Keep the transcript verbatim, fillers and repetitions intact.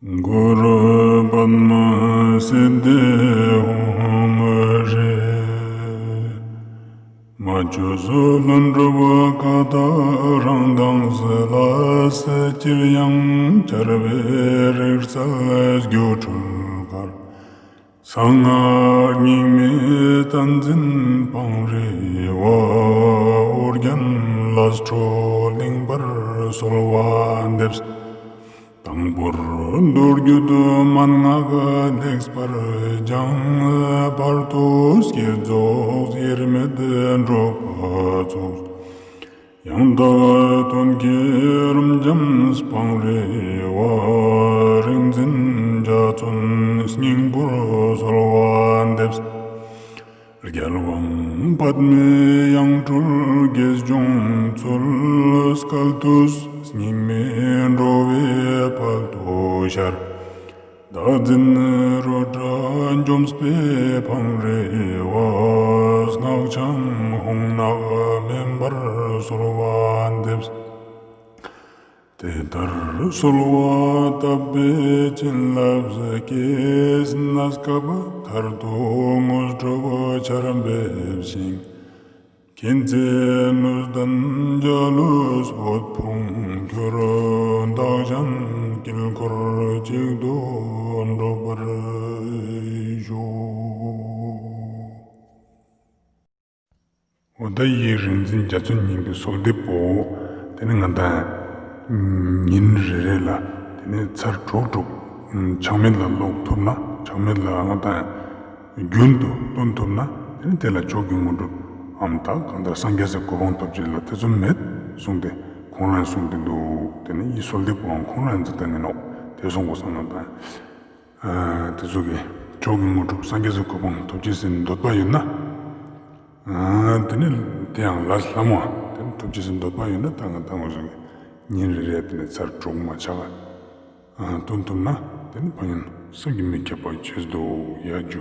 གུ་རུ་པདྨ་སིདྡྷི་ཧཱུྃ་ཧྲཱིཿ། མ་བཅོས་ལྷུན་གྲུབ་ཀ་དག་རང་མདངས་ལས། ཅིར་ཡང་འཆར་བའི་རིག་རྩལ་སྒྱུ་འཕྲུལ་དཀར། གསང་སྔགས་རྙིང་མའི་བསྟན་འཛིན་འཕང་རི་བ། ཨོ་རྒྱན་ལས་འཕྲོ་བརླིང་པར་གསོལ་བ་འདེབས། དང་པོར་མདོ་རྒྱུད་མན་ངག་ལེགས་པར་སྦྱངས། བར་དུ་བསྐྱེད་རྫོགས་དབྱེར་མེད་སྒྲུབ་པ་ཚུགས། ཡང་དག་དོན་གྱི་རིམ་འབྱམས་འཕང་རི་བ། རིག་འཛིན་འཇའ་ཚོན་སྙིང་པོར་གསོལ་བ་འདེབས། རྒྱལ་དབང་པདྨའི་ཡང་སྤྲུལ་དགེ་སྦྱོང་ཚུལ། སྐལ་དུས་སྙིགས་མའི་འགྲོ་བའི་དཔལ་དུ་ཤར། བདག་འཛིན་རུ་དྲ་འཇོམས་པའི་འཕང་རི་བ། སྔགས་འཆང་ཧཱུྃ་ནག་མེ་འབར་གསོལ་བ་འདེབས། དེ་ལྟར་གསོལ་བ་བཏབ་པས་བྱིན་རླབས་སྐྱེས། གནས་སྐབས་མཐར་ཐུག་དངོས་གྲུབ་ཆར་འབེབས་ཤིང་། མཁྱེན་བརྩེ་ནུས་ལྡན་འཇའ་ལུས་འོད་ཕུང་གྱུར། བདག་གཞན་དཀྱིལ་འཁོར་གཅིག་ཏུ་འགྲུབ་པར་ཤོག། འོ་ད་འི་རིག་འཛིན་འཇའ་ཚོན་སྙིང་པོའི་གསོལ་འདེབས་པོ། དེ་ནི་ང་དང་ཉིན་རེ་རེ་ལ་དེ་ནི་ཚར་དྲུག་དྲུག་ཆག་མེད་ལ་ཀློག་ཐུབ་ན། ཆག་མེད་ལ་ང་དང་རྒྱུན་དུ་འདོན་ཐུབ་ན། དེ་ནི་དེ་ལ་མཆོག་གི་དངོས་གྲུབ་འམ་ད་གང་ལྟར་སངས་རྒྱས་སི་གོ་འཕང་ཐོབ་ཅེས་ལ་ཐེ་ཚོམ་མེད་གསུངས་ཏེ་ཁོང་རང་གསུངས་ཏེ་འདུག། དེ་ནི་འི་གསོལ་འདེབས་པོའང་ཁོང་རང་མཛད་དེ་ནོག། དེ་གསུངས་པ་སང་ང་དང་། ཨ་དེ་ཚོ་གི་མཆོག་གི་དངོས་གྲུབ་སངས་རྒྱས་སི་གོ་འཕང་ཐོབ་ཅེས་སི་འདོད་པ་ཡོད་ན། ཨ་དེ་ནི་དེ་ཡང་ལས་སླ་མོ། དེ་ནི་ཐོབ་ཅེས་སི་འདོད་པ་ཡོད་ན་ད་ང་དང་འོ་ཟུག་གི་ཉིན་རེ་རེ་དེ་ནི་ཚར་དྲུག་མ་ཆག་ཨ་འདོན་ཐུབ་ན་དེ་ནི་ཕན་ཡོན་བསམ་གྱིས་མི་ཁྱབ་པ་ཅོས་འདུག་ཡ་ཇུ།